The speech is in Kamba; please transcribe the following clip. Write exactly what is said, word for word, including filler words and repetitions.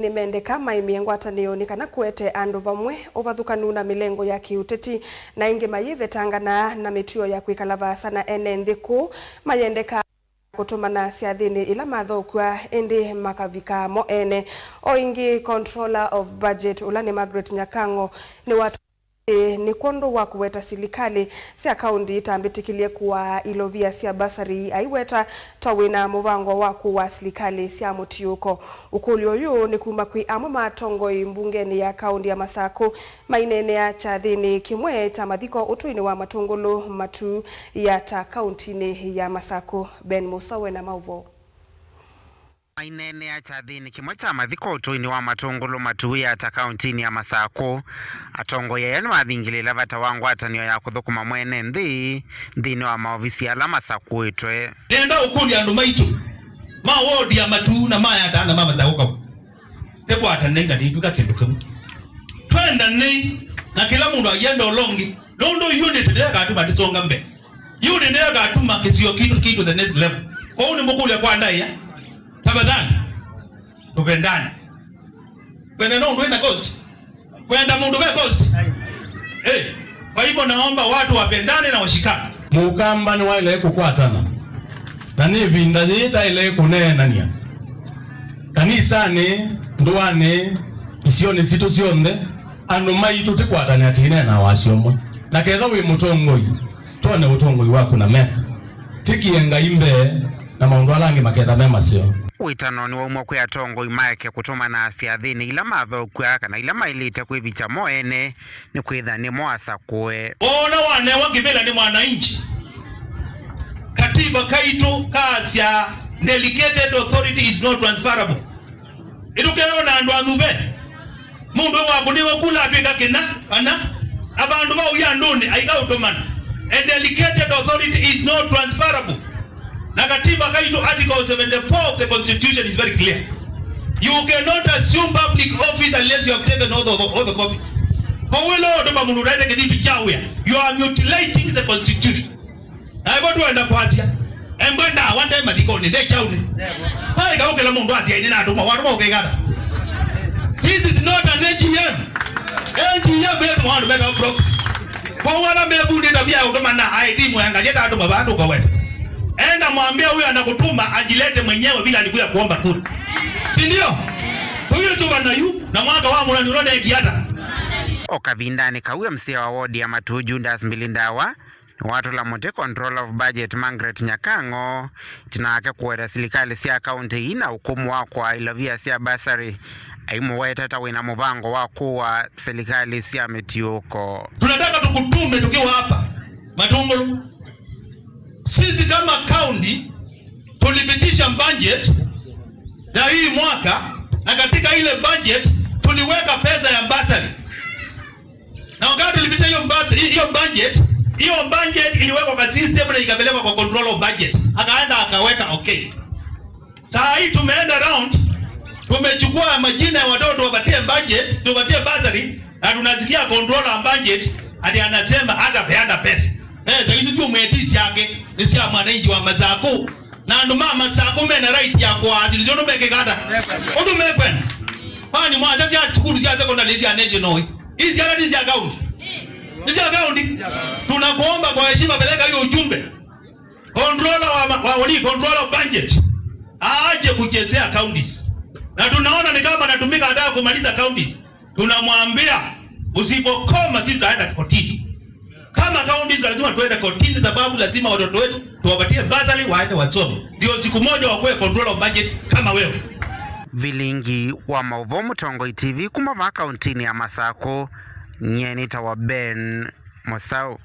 nĩmendeka maimie ngwatanĩo nĩ kana kũete andũ vamwe ũvathũkanu na mĩlengo ya kĩũteti, na ĩngĩ mayĩvetangana na mĩtuo ya kwĩkala vaasa na ene nthĩ kũu mayendeka kũtũmana syathĩnĩ ila mathokw'a, ĩndĩ makavika mo ene. O ĩngĩ, Controller of Budget, ũla nĩ Margaret Nyakang'o, nĩwatwĩe nĩ kwondũ wa kũweta silikalĩ sya kaunti itambĩtĩkĩlye kũaa ilovia sya basari, aiweta ta wĩna mũvango wa kũaa silikalĩ sya mũtiũko. Ũkũlyo ũyũ nĩ kuma kwĩ amwe ma atongoi mbungenĩ ya kaunti ya Masakũ maineenea kyathĩnĩ kĩmwe kya mathiko ũtũinĩ wa Matũngũlũ Matuu ya ta kauntinĩ ya Masakũ. Ben Musa wĩna maũvoo. Maineenea kyathĩnĩ kĩmwe kya mathiko ũtũinĩ wa Matũngũlũ Matuu ya ta kauntinĩ ya Masakũ, atongoi aya nĩmathingĩlĩĩla vata wa ngwatanĩo ya kũthũkũma mwene nthĩ nthĩnĩ wa maovisi ala masakũĩtwe. Nenda ũkũlya andũ maitũ ma wodi ya Matuu na ma Yata na ma Masakũ kau. Tũkwatanei na nĩtwĩka kĩndũ kĩmwe. Twendanei na kĩla mũndũ aienda ũla ũngĩ. Nũndũ unity nĩyo ĩkatuma tũsonga mbee. Unity nĩyo ĩkatuma kĩsio kitũ kĩ to the next level. Kwoou nĩmũkũlya kwa ndaĩa. Tafadhali. Tupendane. Kwenda no ũndũ wĩna cost. Kwenda mũndũ ve cost. Eh, kwa hivyo naomba watu wapendane na washikane. Mũkamba nĩwaĩle kũkwatana. Na nĩ ĩvinda yĩĩ taĩle kũneenany'a. Kanisanĩ, ndũanĩ, isionĩ sitũ syonthe, andũ maitũ tĩkwatanĩa tĩineenaa wasyo ũmwe. Na ketha wĩ mũtongoi, twone ũtongoi waku na meka. Tĩkie Ngai mbee, na maũndũ ala angĩ maketha me maseo. Wĩtano nĩwaumwa kwĩ atongoi maeke kũtũmana syathĩnĩ ila mathokw'a kana ila maĩlĩte kwĩvikya mo ene, nĩkwĩtha nĩmo asakũe. Wona wanewa kĩvĩla nĩ mwananchi. Katiba kaitũ kaasya, delegated authority is not transferable. Ĩtũkeona andũ athuve. Mũndũ wakũnĩwe kula atwĩka kĩna, kana avandũ vau ya ndũnĩ aika ũtũmana. A delegated authority is not transferable. Na katiba kaitũ, article seventy-four of the constitution is very clear. You cannot assume public office unless you have taken oath of, oath of office. Kwa wĩlo ũtũma mũndũ ũtaĩte kĩthiti kya wĩa, you are mutilating the constitution. Na ĩvo twenda kwasya, embwe ndawa nde mathikonĩ, nde kyaunĩ. Paĩ kaũkĩla mũndũ asya, "Nĩ natũma, watũma ũkĩkata." This is not an A G M. A G M ĩtũma andũ metawa proxy. Kwa wala mebundĩ tabia ya ũtũma na I D mwengalie tatũma vaa tũkaweta. Enda mwambie huyo anakutuma ajilete mwenyewe bila alikuja kuomba kura. Si ndio? Huyo tuba na yu, na mwaka wa mũnani ũla nekiata. O kavindanĩ kau, M C A wa wodi ya Matuu Judas Mbilindawa nĩwatũla mũtĩ Controller of Budget Margaret Nyakang'o, ĩtina wake kũweta silikalĩ sya kaunti ii na ũkũmũ wa kũaa ilovia sya basari, aimũweta ta wĩna mũvango wa kũaa silikalĩ sya mĩtiũko. Tunataka tukutume tukiwa hapa Matungulu. Sisi kama kaunti tulipitisha budget ya hii mwaka, na katika ile budget tuliweka pesa ya basari. Na wakati tulipitia hiyo bas-, hi-, hiyo budget, hiyo budget iliwekwa kwa system na ikapelekwa kwa control of budget. Akaenda akaweka okay. Saa hii tumeenda round, tumechukua majina ya watoto tuwapatie budget, tuwapatie bursary, na tunasikia control of budget ati anasema hata peana pesa. Pesa hizi sio mweti syake, ni sia mwananchi wa Masakũ. Na andũ ma Masakũ mena right ya kũaa syĩndũ syonthe mekĩkata. Ũndũ mekwenda. Kwani mwacha sya sukulu sya secondary sya national. Hizi hata ni sya county. Ni sya county. Tunakuomba kwa heshima, peleka hiyo ujumbe. Controller wa ma-, wa wali, controller of budget. Aache kuchezea counties. Na tunaona ni kama anatumika anataka kumaliza counties. Tunamwambia, usipokoma sisi tutaenda kotini. Kama counties lazima tuende kotini, sababu lazima watoto wetu tuwapatie bursary waende wasome. Ndio siku moja wakuwe control of budget kama wewe. Vilingi wa maũvoo Mũtongoi T V kuma vaa kauntinĩ ya Masakũ, nyie nĩtawa Ben Mũsaũ.